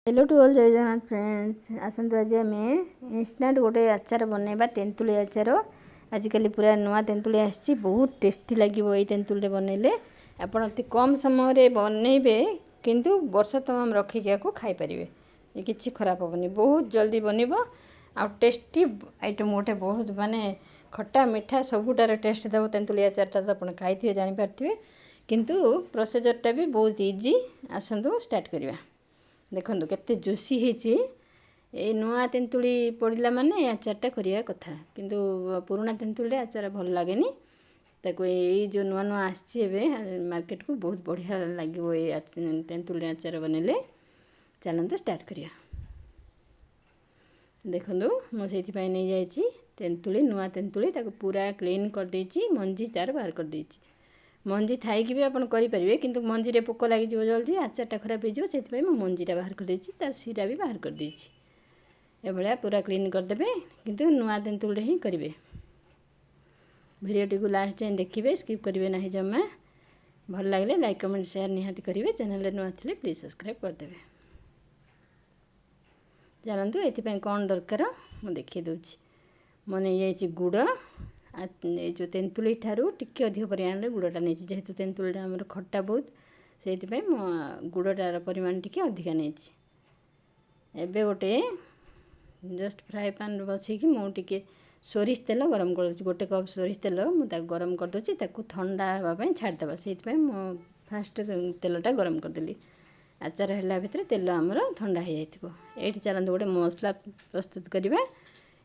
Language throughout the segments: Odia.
ହେଲୋ ଟୁ ଅଲ୍, ଜୟ ଜଗନ୍ନାଥ ଫ୍ରେଣ୍ଡସ୍। ଆସନ୍ତୁ ଆଜି ଆମେ ଇନଷ୍ଟାଣ୍ଟ ଗୋଟେ ଆଚାର ବନେଇବା, ତେନ୍ତୁଳି ଆଚାର। ଆଜିକାଲି ପୁରା ନୂଆ ତେନ୍ତୁଳି ଆସିଛି, ବହୁତ ଟେଷ୍ଟି ଲାଗିବ ଏଇ ତେନ୍ତୁଳିରେ ବନେଇଲେ। ଆପଣ ଅତି କମ୍ ସମୟରେ ବନେଇବେ, କିନ୍ତୁ ବର୍ଷ ତମାମ ରଖିକି ୟାକୁ ଖାଇପାରିବେ, କିଛି ଖରାପ ହେବନି। ବହୁତ ଜଲ୍ଦି ବନିବ ଆଉ ଟେଷ୍ଟି ଆଇଟମ୍ ଗୋଟେ, ବହୁତ ମାନେ ଖଟା ମିଠା ସବୁଟାର ଟେଷ୍ଟ ଦେବ। ତେନ୍ତୁଳି ଆଚାରଟା ତ ଆପଣ ଖାଇଥିବେ, ଜାଣିପାରିଥିବେ, କିନ୍ତୁ ପ୍ରୋସିଜର୍ଟା ବି ବହୁତ ଇଜି। ଆସନ୍ତୁ ଷ୍ଟାର୍ଟ କରିବା। ଦେଖନ୍ତୁ କେତେ ଜୁସି ହେଇଛି। ଏଇ ନୂଆ ତେନ୍ତୁଳି ପଡ଼ିଲା ମାନେ ଆଚାରଟା କରିବା କଥା, କିନ୍ତୁ ପୁରୁଣା ତେନ୍ତୁଳିରେ ଆଚାର ଭଲ ଲାଗେନି। ତାକୁ ଏଇ ଯେଉଁ ନୂଆ ନୂଆ ଆସିଛି ଏବେ ମାର୍କେଟକୁ, ବହୁତ ବଢ଼ିଆ ଲାଗିବ ଏଇ ତେନ୍ତୁଳି ଆଚାର ବନେଇଲେ। ଚାଲନ୍ତୁ ଷ୍ଟାର୍ଟ କରିବା। ଦେଖନ୍ତୁ, ମୁଁ ସେଇଥିପାଇଁ ନେଇଯାଇଛି ତେନ୍ତୁଳି, ନୂଆ ତେନ୍ତୁଳି। ତାକୁ ପୁରା କ୍ଲିନ୍ କରିଦେଇଛି, ମଞ୍ଜି ତା'ର ବାହାର କରିଦେଇଛି। ମଞ୍ଜି ଥାଇକି ବି ଆପଣ କରିପାରିବେ, କିନ୍ତୁ ମଞ୍ଜିରେ ପୋକ ଲାଗିଯିବ ଜଲ୍ଦି, ଆଚାରଟା ଖରାପ ହେଇଯିବ। ସେଥିପାଇଁ ମୁଁ ମଞ୍ଜିଟା ବାହାର କରିଦେଇଛି, ତାର ଶିରା ବି ବାହାର କରିଦେଇଛି। ଏଭଳିଆ ପୁରା କ୍ଲିନ୍ କରିଦେବେ, କିନ୍ତୁ ନୂଆ ତେନ୍ତୁଳିରେ ହିଁ କରିବେ। ଭିଡ଼ିଓଟିକୁ ଲାଷ୍ଟ ଯାଏଁ ଦେଖିବେ, ସ୍କିପ୍ କରିବେ ନାହିଁ ଜମା। ଭଲ ଲାଗିଲେ ଲାଇକ୍, କମେଣ୍ଟ, ସେୟାର ନିହାତି କରିବେ। ଚ୍ୟାନେଲରେ ନୂଆ ଥିଲେ ପ୍ଲିଜ୍ ସବସ୍କ୍ରାଇବ୍ କରିଦେବେ। ଚାଲନ୍ତୁ, ଏଥିପାଇଁ କ'ଣ ଦରକାର ମୁଁ ଦେଖାଇ ଦେଉଛି। ମୁଁ ନେଇଯାଇଛି ଗୁଡ଼। ଏ ଯେଉଁ ତେନ୍ତୁଳି ଠାରୁ ଟିକେ ଅଧିକ ପରିମାଣରେ ଗୁଡ଼ଟା ନେଇଛି। ଯେହେତୁ ତେନ୍ତୁଳିଟା ଆମର ଖଟା ବହୁତ, ସେଇଥିପାଇଁ ମୁଁ ଗୁଡ଼ଟାର ପରିମାଣ ଟିକେ ଅଧିକା ନେଇଛି। ଏବେ ଗୋଟେ ଜଷ୍ଟ ଫ୍ରାଏ ପ୍ୟାନ୍ ବସେଇକି ମୁଁ ଟିକେ ସୋରିଷ ତେଲ ଗରମ କରିଦେଉଛି। ଗୋଟେ କପ୍ ସୋରିଷ ତେଲ ମୁଁ ତାକୁ ଗରମ କରିଦେଉଛି। ତାକୁ ଥଣ୍ଡା ହେବା ପାଇଁ ଛାଡ଼ିଦେବା, ସେଇଥିପାଇଁ ମୁଁ ଫାଷ୍ଟ ତେଲଟା ଗରମ କରିଦେଲି। ଆଚାର ହେଲା ଭିତରେ ତେଲ ଆମର ଥଣ୍ଡା ହେଇଯାଇଥିବ। ଏଇଠି ଚାଲନ୍ତୁ ଗୋଟେ ମସଲା ପ୍ରସ୍ତୁତ କରିବା।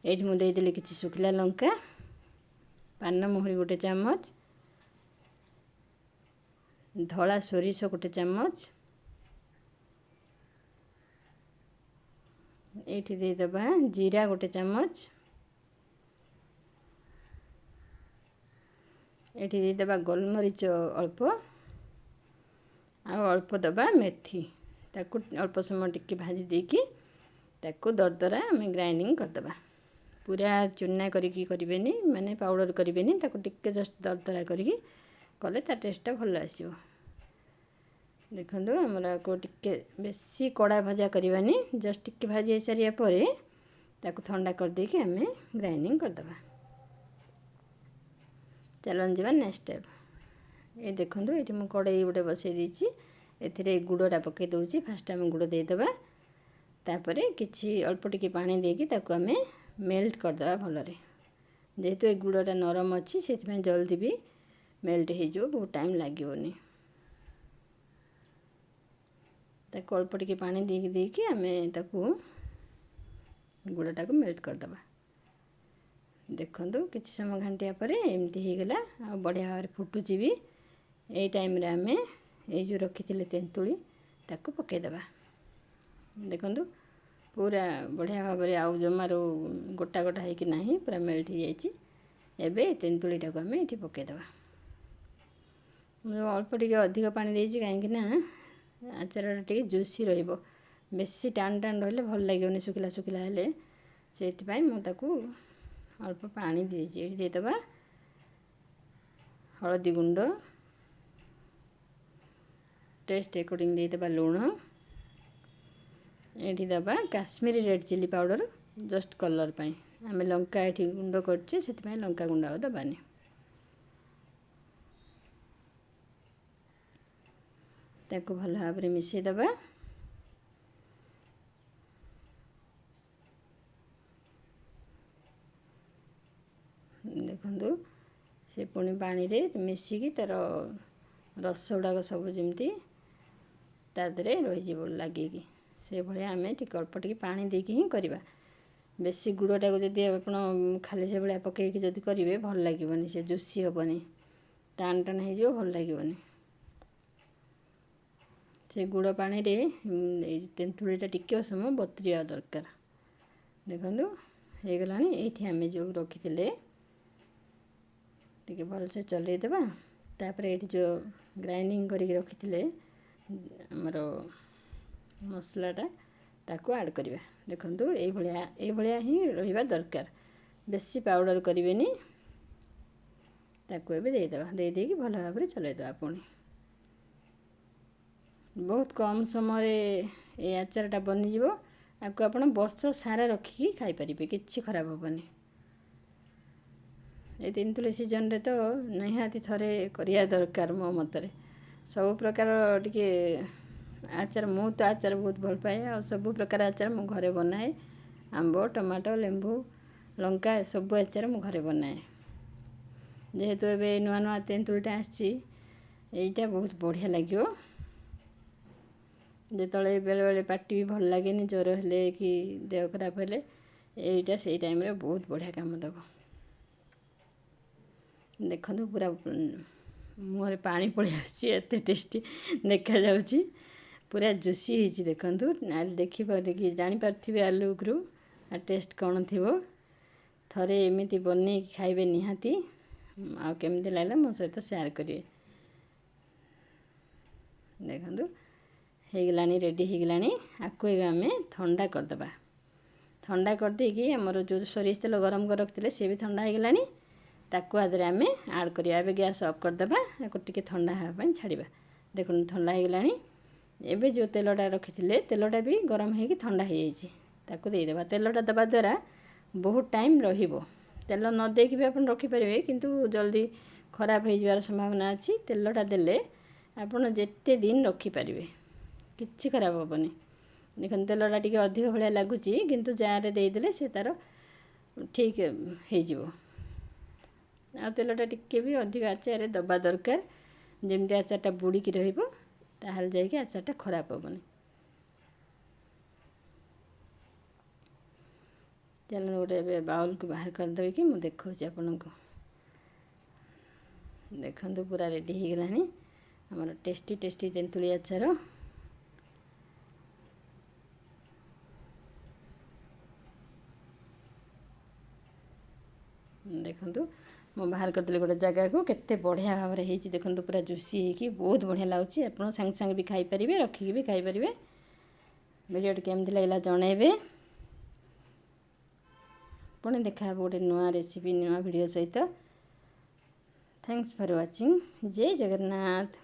ଏଇଠି ମୁଁ ଦେଇଦେଲି କିଛି ଶୁଖିଲା ଲଙ୍କା, ପାନ ମହୁରି ଗୋଟେ ଚାମଚ, ଧଳା ସୋରିଷ ଗୋଟେ ଚାମଚ। ଏଇଠି ଦେଇଦେବା ଜିରା ଗୋଟେ ଚାମଚ। ଏଇଠି ଦେଇଦେବା ଗୋଲମରିଚ ଅଳ୍ପ, ଆଉ ଅଳ୍ପ ଦେବା ମେଥି। ତାକୁ ଅଳ୍ପ ସମୟ ଟିକେ ଭାଜି ଦେଇକି ତାକୁ ଦରଦରା ଆମେ ଗ୍ରାଇଣ୍ଡିଙ୍ଗ କରିଦେବା। ପୁରା ଚୁନା କରିକି କରିବେନି, ମାନେ ପାଉଡ଼ର କରିବେନି, ତାକୁ ଟିକେ ଜଷ୍ଟ ଦରଦରା କରିକି କଲେ ତା ଟେଷ୍ଟଟା ଭଲ ଆସିବ। ଦେଖନ୍ତୁ, ଆମର ଆକୁ ଟିକେ ବେଶୀ କଡ଼ା ଭଜା କରିବାନି, ଜଷ୍ଟ ଟିକେ ଭାଜି ହେଇସାରିବା ପରେ ତାକୁ ଥଣ୍ଡା କରିଦେଇକି ଆମେ ଗ୍ରାଇଣ୍ଡିଙ୍ଗ କରିଦେବା। ଚାଲନ୍ତୁ ଯିବା ନେକ୍ସଟ ଷ୍ଟେପ୍। ଏ ଦେଖନ୍ତୁ, ଏଇଠି ମୁଁ କଡ଼େଇ ଗୋଟେ ବସେଇ ଦେଇଛି। ଏଥିରେ ଗୁଡ଼ଟା ପକାଇ ଦେଉଛି। ଫାଷ୍ଟ ଆମେ ଗୁଡ଼ ଦେଇଦେବା, ତାପରେ କିଛି ଅଳ୍ପ ଟିକେ ପାଣି ଦେଇକି ତାକୁ ଆମେ ମେଲ୍ଟ କରିଦେବା ଭଲରେ। ଯେହେତୁ ଏ ଗୁଡ଼ଟା ନରମ ଅଛି, ସେଥିପାଇଁ ଜଲ୍ଦି ବି ମେଲ୍ଟ ହେଇଯିବ, ବହୁତ ଟାଇମ୍ ଲାଗିବନି। ତାକୁ ଅଳ୍ପ ଟିକେ ପାଣି ଦେଇକି ଦେଇକି ଆମେ ତାକୁ ଗୁଡ଼ଟାକୁ ମେଲ୍ଟ କରିଦେବା। ଦେଖନ୍ତୁ, କିଛି ସମୟ ଘାଣ୍ଟିବା ପରେ ଏମିତି ହେଇଗଲା, ଆଉ ବଢ଼ିଆ ଭାବରେ ଫୁଟୁଛି ବି। ଏଇ ଟାଇମ୍ରେ ଆମେ ଏଇ ଯେଉଁ ରଖିଥିଲେ ତେନ୍ତୁଳି ତାକୁ ପକାଇଦେବା। ଦେଖନ୍ତୁ, ପୁରା ବଢ଼ିଆ ଭାବରେ ଆଉ ଜମାରୁ ଗୋଟା ଗୋଟା ହେଇକି ନାହିଁ, ପୁରା ମେଲ୍ଟ ହେଇଯାଇଛି। ଏବେ ତେନ୍ତୁଳିଟାକୁ ଆମେ ଏଠି ପକାଇଦେବା। ମୁଁ ଅଳ୍ପ ଟିକେ ଅଧିକ ପାଣି ଦେଇଛି, କାହିଁକି ନା ଆଚାରଟା ଟିକେ ଜୁସି ରହିବ। ବେଶୀ ଟାଣ ଟାଣ ରହିଲେ ଭଲ ଲାଗିବନି, ଶୁଖିଲା ଶୁଖିଲା ହେଲେ। ସେଇଥିପାଇଁ ମୁଁ ତାକୁ ଅଳ୍ପ ପାଣି ଦେଇଛି। ଏଠି ଦେଇଦେବା ହଳଦୀ ଗୁଣ୍ଡ, ଟେଷ୍ଟ ଆକର୍ଡ଼ିଂ ଦେଇଦେବା ଲୁଣ। ଏଠି ଦେବା Kashmiri red chilli powder, just colour ପାଇଁ। ଆମେ ଲଙ୍କା ଏଠି ଗୁଣ୍ଡ କରିଛେ, ସେଥିପାଇଁ ଲଙ୍କା ଗୁଣ୍ଡ ଆଉ ଦେବାନି। ତାକୁ ଭଲ ଭାବରେ ମିଶାଇଦେବା। ଦେଖନ୍ତୁ, ସେ ପୁଣି ପାଣିରେ ମିଶିକି ତା'ର ରସ ଗୁଡ଼ାକ ସବୁ ଯେମିତି ତା ଦେହରେ ରହିଯିବ ଲାଗିକି, ସେଭଳିଆ ଆମେ ଟିକେ ଅଳ୍ପ ଟିକେ ପାଣି ଦେଇକି ହିଁ କରିବା। ବେଶୀ ଗୁଡ଼ଟାକୁ ଯଦି ଆପଣ ଖାଲି ସେଭଳିଆ ପକାଇକି ଯଦି କରିବେ, ଭଲ ଲାଗିବନି, ସେ ଜୁସି ହେବନି, ଟାଣ ଟାଣ ହେଇଯିବ, ଭଲ ଲାଗିବନି। ସେ ଗୁଡ଼ ପାଣିରେ ଏଇ ତେନ୍ତୁଳିଟା ଟିକେ ସମୟ ବତୁରିବା ଦରକାର। ଦେଖନ୍ତୁ, ହେଇଗଲାଣି। ଏଇଠି ଆମେ ଯେଉଁ ରଖିଥିଲେ ଟିକେ ଭଲସେ ଚଲେଇଦେବା। ତାପରେ ଏଇଠି ଯେଉଁ ଗ୍ରାଇଣ୍ଡିଙ୍ଗ କରିକି ରଖିଥିଲେ ଆମର ମସଲାଟା, ତାକୁ ଆଡ଼୍ କରିବା। ଦେଖନ୍ତୁ, ଏଇଭଳିଆ ହିଁ ରହିବା ଦରକାର, ବେଶୀ ପାଉଡ଼ର କରିବେନି। ତାକୁ ଏବେ ଦେଇଦେବା, ଦେଇଦେଇକି ଭଲ ଭାବରେ ଚଲେଇଦେବା ପୁଣି। ବହୁତ କମ୍ ସମୟରେ ଏ ଆଚାରଟା ବନିଯିବ। ଆକୁ ଆପଣ ବର୍ଷ ସାରା ରଖିକି ଖାଇପାରିବେ, କିଛି ଖରାପ ହେବନି। ଏ ତେନ୍ତୁଳି ସିଜନରେ ତ ନିହାତି ଥରେ କରିବା ଦରକାର ମୋ ମତରେ। ସବୁ ପ୍ରକାର ଟିକେ ଆଚାର, ମୁଁ ତ ଆଚାର ବହୁତ ଭଲ ପାଏ, ଆଉ ସବୁ ପ୍ରକାର ଆଚାର ମୁଁ ଘରେ ବନାଏ। ଆମ୍ବ, ଟମାଟୋ, ଲେମ୍ବୁ, ଲଙ୍କା ସବୁ ଆଚାର ମୁଁ ଘରେ ବନାଏ। ଯେହେତୁ ଏବେ ନୂଆ ନୂଆ ତେନ୍ତୁଳିଟା ଆସିଛି, ଏଇଟା ବହୁତ ବଢ଼ିଆ ଲାଗିବ। ଯେତେବେଳେ ବେଳେବେଳେ ପାଟି ବି ଭଲ ଲାଗେନି, ଜ୍ୱର ହେଲେ କି ଦେହ ଖରାପ ହେଲେ, ଏଇଟା ସେଇ ଟାଇମ୍ରେ ବହୁତ ବଢ଼ିଆ କାମ ଦେବ। ଦେଖନ୍ତୁ ପୁରା ମୁହଁରେ ପାଣି ପଳେଇ ଆସୁଛି, ଏତେ ଟେଷ୍ଟି ଦେଖାଯାଉଛି, ପୁରା ଜୁସି ହେଇଛି। ଦେଖନ୍ତୁ ଦେଖିପାରିକି ଜାଣିପାରୁଥିବେ ଆ ଲୁକ୍ରୁ ଆ ଟେଷ୍ଟ କ'ଣ ଥିବ। ଥରେ ଏମିତି ବନେଇକି ଖାଇବେ ନିହାତି, ଆଉ କେମିତି ଲାଗିଲା ମୋ ସହିତ ସେୟାର କରିବେ। ଦେଖନ୍ତୁ ହେଇଗଲାଣି, ରେଡ଼ି ହେଇଗଲାଣି। ଆକୁ ଏବେ ଆମେ ଥଣ୍ଡା କରିଦେବା। ଥଣ୍ଡା କରିଦେଇକି ଆମର ଯେଉଁ ସୋରିଷ ତେଲ ଗରମ କରି ରଖିଥିଲେ ସିଏ ବି ଥଣ୍ଡା ହେଇଗଲାଣି, ତାକୁ ଆ ଦେହରେ ଆମେ ଆଡ଼୍ କରିବା। ଏବେ ଗ୍ୟାସ୍ ଅଫ୍ କରିଦେବା, ଆକୁ ଟିକେ ଥଣ୍ଡା ହେବା ପାଇଁ ଛାଡ଼ିବା। ଦେଖନ୍ତୁ ଥଣ୍ଡା ହେଇଗଲାଣି। ଏବେ ଯେଉଁ ତେଲଟା ରଖିଥିଲେ, ତେଲଟା ବି ଗରମ ହେଇକି ଥଣ୍ଡା ହେଇଯାଇଛି, ତାକୁ ଦେଇଦେବା। ତେଲଟା ଦେବା ଦ୍ୱାରା ବହୁତ ଟାଇମ୍ ରହିବ। ତେଲ ନ ଦେଇକି ବି ଆପଣ ରଖିପାରିବେ, କିନ୍ତୁ ଜଲ୍ଦି ଖରାପ ହେଇଯିବାର ସମ୍ଭାବନା ଅଛି। ତେଲଟା ଦେଲେ ଆପଣ ଯେତେ ଦିନ ରଖିପାରିବେ, କିଛି ଖରାପ ହେବନି। ଦେଖନ୍ତୁ ତେଲଟା ଟିକେ ଅଧିକ ଭଳିଆ ଲାଗୁଛି, କିନ୍ତୁ ଜାରରେ ଦେଇଦେଲେ ସେ ତା'ର ଠିକ୍ ହେଇଯିବ। ଆଉ ତେଲଟା ଟିକେ ବି ଅଧିକ ଆଚାରରେ ଦେବା ଦରକାର, ଯେମିତି ଆଚାରଟା ବୁଡ଼ିକି ରହିବ, ତାହେଲେ ଯାଇକି ଆଚାରଟା ଖରାପ ହେବନି। ଚାଲନ୍ତୁ ଗୋଟେ ଏବେ ବାଉଲକୁ ବାହାର କରିଦେଇକି ମୁଁ ଦେଖାଉଛି ଆପଣଙ୍କୁ। ଦେଖନ୍ତୁ ପୁରା ରେଡ଼ି ହେଇଗଲାଣି ଆମର ଟେଷ୍ଟି ଟେଷ୍ଟି ତେନ୍ତୁଳି ଆଚାର। ଦେଖନ୍ତୁ ମୁଁ ବାହାର କରିଦେଲି ଗୋଟେ ଜାଗାକୁ, କେତେ ବଢ଼ିଆ ଭାବରେ ହେଇଛି। ଦେଖନ୍ତୁ ପୁରା ଜୁସି ହେଇକି ବହୁତ ବଢ଼ିଆ ଲାଗୁଛି। ଆପଣ ସାଙ୍ଗେ ସାଙ୍ଗେ ବି ଖାଇପାରିବେ, ରଖିକି ବି ଖାଇପାରିବେ। ଭିଡ଼ିଓଟି କେମିତି ଲାଗିଲା ଜଣାଇବେ। ପୁଣି ଦେଖା ହେବ ଗୋଟେ ନୂଆ ରେସିପି, ନୂଆ ଭିଡ଼ିଓ ସହିତ। Thanks for watching. Jay Jagannath.